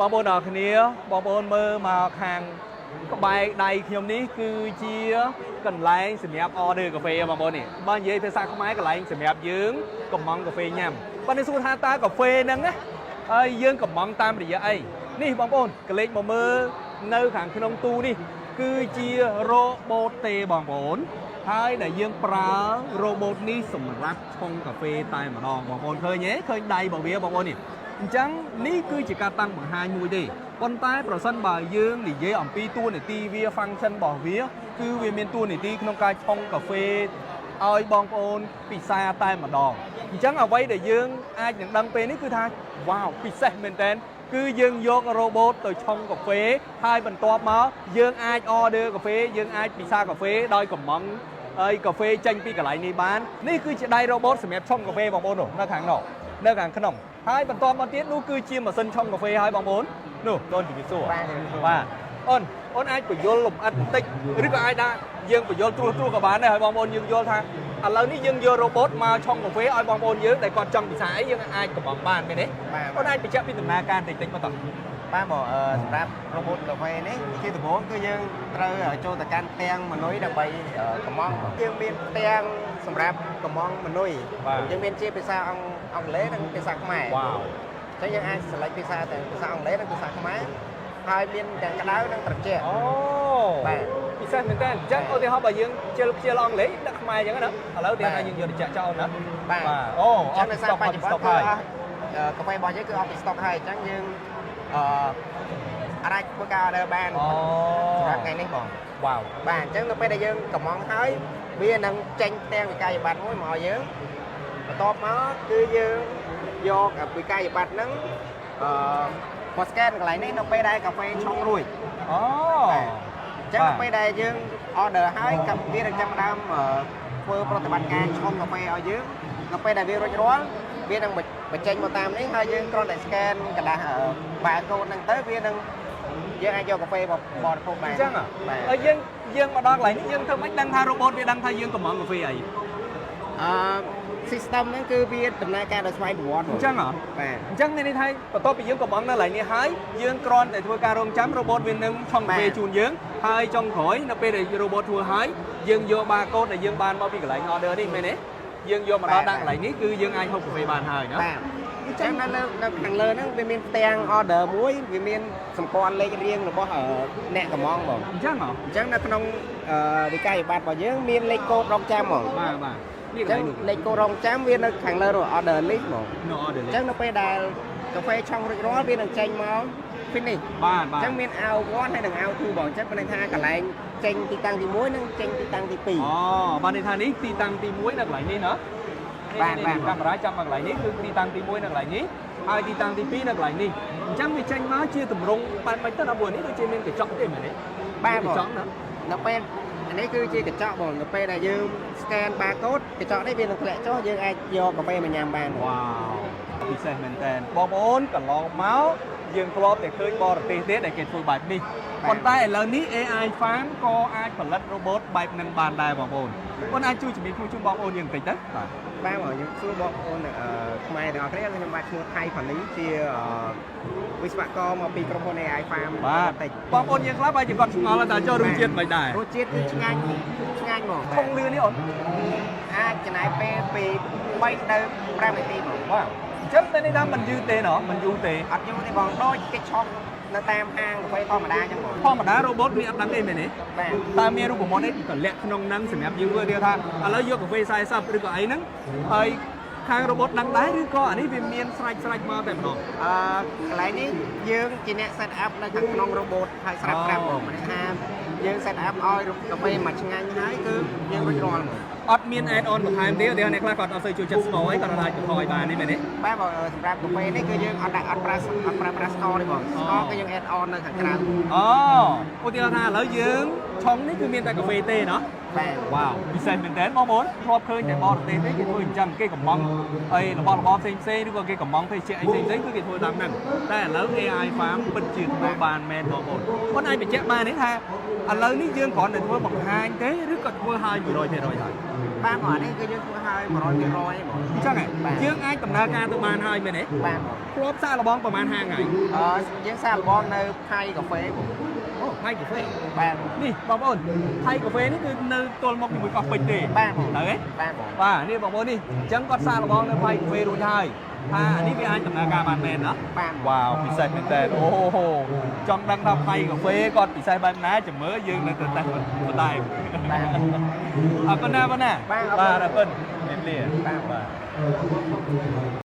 បងប្អូនអរគ្នាបងប្អូនមើលមកខាងក្បែរដៃខ្ញុំនេះគឺជាកន្លែងសម្រាប់ order កាហ្វេបងប្អូននេះបើនិយាយភាសាខ្មែរកន្លែងសម្រាប់យើងកំងកាហ្វេញ៉ាំបើនេះសួរថាតើកាហ្វេហ្នឹងណាហើយយើងកំងតាមរយៈអីនេះបងប្អូនកលេចមកមើលនៅខាងក្នុងទូនេះ គឺជា robot ទេបងប្អូន ហើយដែលយើងប្រើ robot នេះសម្រាប់ឆុងកាហ្វេតែម្ដងបងប្អូនឃើញទេឃើញដៃរបស់វាបងប្អូននេះអញ្ចឹងនេះគឺជាការតាំងបង្ហាញមួយទេប៉ុន្តែប្រសិនបើយើងនិយាយអំពីតួនាទីវា function របស់វាគឺវាមានតួនាទីក្នុងការឆុងកាហ្វេឲ្យបងប្អូនពិសាតែម្ដងអញ្ចឹងអ្វីដែលយើងអាចនឹងដឹងពេលនេះគឺថាវ៉ាវពិសេសមែនតើគឺយើងយក robot ទៅឆុងកាហ្វេហើយបន្ទាប់មកយើងអាច order កាហ្វេយើងអាចពិសាកាហ្វេដោយកំង ហើយកាហ្វេចេញពីកន្លែងនេះបាននេះគឺជាដៃ robot សម្រាប់ឆុងកាហ្វេបងប្អូននោះនៅខាងនោះនៅខាងក្នុងហើយបន្ទាប់មកទៀតនោះគឺជាម៉ាស៊ីនឆុងកាហ្វេហើយបងប្អូននោះដូនជំរាបសួរ បាទជំរាបសួរ បាទអូនអូនអាចបញ្យល់លម្អិតបន្តិចឬក៏អាចថាយើងបញ្យល់ត្រួសត្រាសក៏បានដែរហើយបងប្អូនយើងយល់ថាឥឡូវនេះយើងយក robot មកឆុងកាហ្វេឲ្យបងប្អូនយើងដែលគាត់ចង់ពិសាអីយើងអាចកំងបានមែនទេ បាទ អូនអាចបញ្ជាក់ពីដំណើរការបន្តិចៗមកតោះ បាទបងសម្រាប់ robot កាហ្វេនេះជាដំបូងគឺយើងត្រូវចូលទៅកាន់ផ្ទាំងមនុយដើម្បីកំងយើងមានផ្ទាំងសម្រាប់កំងមនុយយើងមានជាភាសាអង់អង់គ្លេសនិងភាសាខ្មែរ វ៉ាវ អញ្ចឹងយើងអាច select ភាសាទាំងភាសាអង់គ្លេសនិងភាសាខ្មែរហើយមានទាំងក្តៅនិងត្រជាក់ អូ បាទ ពិសេសមែនតើអញ្ចឹងឧទាហរណ៍បើយើងជិលខ្ជិលអង់គ្លេសដាក់ខ្មែរអញ្ចឹងណាឥឡូវទីថាយើងយកត្រជាក់ចោលណា បាទ បាទអូ អញ្ចឹងដោយសារបច្ចុប្បន្នគឺ ហើយ អស់កាហ្វេរបស់យើងគឺអស់ពី stock ហើយអញ្ចឹងយើងអឺអាចធ្វើការ order បាន អូ សម្រាប់ថ្ងៃនេះបង វ៉ាវ បាទអញ្ចឹងនៅពេលដែលយើងកំងហើយវានឹងចេញផ្ទាំងវិក័យប័ត្រមួយមកឲ្យយើងបន្ទាប់មកគឺយើងយកវិក័យប័ត្រហ្នឹងអឺមក scan កន្លែងនេះនៅពេលដែលកាហ្វេឆុងរួច អូ បាទអញ្ចឹងនៅពេលដែលយើង order ហើយកាវានឹងចាប់ផ្ដើមធ្វើប្រតិបត្តិការឆុងកាហ្វេឲ្យយើងនៅពេលដែលវារួចរាល់វានឹងបញ្ចេញមកតាមនេះហើយយើងគ្រាន់តែ scan ក្រដាស barcode ហ្នឹងទៅវានឹងយើងអាចយកកាហ្វេមកបរិភោគបាន អញ្ចឹងហ៎ បាទ ហើយយើងយើងមកដល់កន្លែងនេះយើងធ្វើម៉េចដឹងថា robot វាដឹងថាយើងកំងកាហ្វេអី អឺ system ហ្នឹងគឺវាដំណើរការដោយស្វ័យប្រវត្តិ អញ្ចឹងហ៎ បាទ អញ្ចឹងមានន័យថាបន្ទាប់ពីយើងកំងនៅកន្លែងនេះហើយយើងគ្រាន់តែធ្វើការរងចាំ robot វានឹងឆុងកាហ្វេជូនយើងហើយចុងក្រោយនៅពេលដែល robot ធ្វើហើយយើងយក barcode ដែលយើងបានមកពីកន្លែង order នេះមែនទេយើងយកមកដល់ដាក់កន្លែងនេះគឺយើងអាចហូបកាហ្វេបានហើយណា បាទអញ្ចឹងនៅលើនៅខាងលើហ្នឹងវាមានផ្ទាំង order មួយវាមានសម្ព័ន្ធលេខរៀងរបស់អ្នកកំងបង អញ្ចឹងហ៎ អញ្ចឹងនៅក្នុងវិក័យប័ត្ររបស់យើងមានលេខកូដរងចាំហ្មង បាទបាទនេះ អញ្ចឹង កន្លែងនោះ លេខកូដរងចាំវានៅខាងលើរបស់ order list ហ្មង no order អញ្ចឹងនៅពេលដែលកាហ្វេឆុងរួចរាល់វានឹងចេញមក finish បាទបាទ អញ្ចឹងមាន out 1ហើយនិង out 2បងអញ្ចឹងមានន័យថាកន្លែងចេញទីតាំងទី1និងចេញទីតាំងទី2 អូបានន័យថានេះទីតាំងទី1នៅកន្លែងនេះណា បាទបាទ កាមេរ៉ាចាប់មកកន្លែងនេះគឺទីតាំងទី1នៅកន្លែងនេះហើយទីតាំងទី2នៅកន្លែងនេះអញ្ចឹងវាចេញមកជាទម្រង់បែបម៉េចទៅដល់ព្រោះនេះដូចជាមានកញ្ចក់ទេមែនទេ បាទបង កញ្ចក់ណា នៅពេលអានេះគឺជាកញ្ចក់បងនៅពេលដែលយើង scan barcode កញ្ចក់នេះវានឹងធ្លាក់ចុះយើងអាចយកកាហ្វេមកញ៉ាំបាន វ៉ាវពិសេសមែនតើបងប្អូនកន្លងមកយើងធ្លាប់តែឃើញបរទេសទេដែលគេធ្វើបែបនេះប៉ុន្តែឥឡូវនេះ AI Farm ក៏អាចផលិត robot បែបនឹងបានដែរបងប្អូនបងអាចជួយជំរាបជូនបងប្អូនយើងបន្តិចទៅបាទ បាទបងខ្ញុំសួរបងប្អូនខ្មែរទាំងអស់គ្នាខ្ញុំបាទឈ្មោះថៃផានីជាវិស្វករមកពីក្រុមហ៊ុន AI Farm បាទ តិច បងប្អូនយើងខ្លះបែរជាគាត់ឆ្ងល់ថាចូលរសជាតិមិនដែរ រសជាតិគឺឆ្ងាញ់ឆ្ងាញ់ហ្មង ខុងលឿននេះអូន អាចចំណាយពេលពី3ទៅ5នាទីហ្មង បាទអញ្ចឹងតែនេះថាមិនយឺតទេណោះមិនយូរទេ អត់យូរទេបងដូចគេឆុងនៅតាមហាងកាហ្វេធម្មតាអញ្ចឹងបង ធម្មតា robot វាអត់ដឹងទេមែនទេ បាទ តើមានរូបមន្តអីកលៈក្នុងហ្នឹងសម្រាប់យើងធ្វើទៀតថាឥឡូវយកកាហ្វេ40ឬក៏អីហ្នឹងហើយខាង robot ដឹងដែរឬក៏អានេះវាមានស្រេចស្រេចមកតែម្ដង អឺកន្លែងនេះយើងជាអ្នក set up នៅខាងក្នុង robot ហើយស្រាប់ស្រាប់បងមានន័យថាយើង set up ឲ្យកាហ្វេមកឆ្ងាញ់ហើយគឺយើងរួចរាល់ហ្មង អត់មាន add on បន្ថែមទេឧទាហរណ៍អ្នកខ្លះគាត់អត់សូវចូលចិត្តស្ករអីគាត់អាចបន្ថយបានទេមែនទេ បាទបងសម្រាប់កាហ្វេនេះគឺយើងអត់ដាក់អត់ប្រើអត់ប្រើប្រាស់ស្ករទេបងស្ករគឺយើង add on នៅខាងក្រៅ អូឧទាហរណ៍ថាឥឡូវយើងឆុងនេះគឺមានតែកាហ្វេទេណោះ បាទ វ៉ាវពិសេសមែនតើបងប្អូនធ្លាប់ឃើញតែបរទេសទេគេធ្វើអញ្ចឹងគេកំងអីរបស់របរផ្សេងផ្សេងឬក៏គេកំងភេសជ្ជៈអីផ្សេងផ្សេងគឺគេធ្វើតាមហ្នឹងតែឥឡូវ AI Farm ពិតជាធ្វើបានមែនបងប្អូនបងអាចបញ្ជាក់បានទេថាឥឡូវនេះយើងគ្រាន់តែធ្វើបង្ហាញទេឬក៏ធ្វើឲ្យ100%ហើយ បាទបងអានេះគឺយើងធ្វើឲ្យ100%ហ្មង អញ្ចឹងហ៎ បាទ យើងអាចដំណើរការទៅបានហើយមែនទេ បាទបង ធ្លាប់សាកល្បងប្រហែល5ថ្ងៃ អឺយើងសាកល្បងនៅផៃកាហ្វេបង អូផៃកាហ្វេ បាទបង នេះបងប្អូនផៃកាហ្វេនេះគឺនៅទល់មុខជាមួយកោះពេជ្រទេ បាទបង ត្រូវទេ បាទបង បាទនេះបងប្អូននេះអញ្ចឹងគាត់សាកល្បងនៅផៃកាហ្វេរួចហើយថាអានេះវាអាចដំណើរការបានមែនណា បាទ វ៉ាវពិសេសមែនតើអូហូចង់ដឹងថាផៃកាហ្វេគាត់ពិសេសបែបណាចាំមើលយើងនៅទៅតេស្តបន្តែ បាទ អរគុណណាបងណា បាទ បាទអរគុណជំរាបលា បាទ បាទ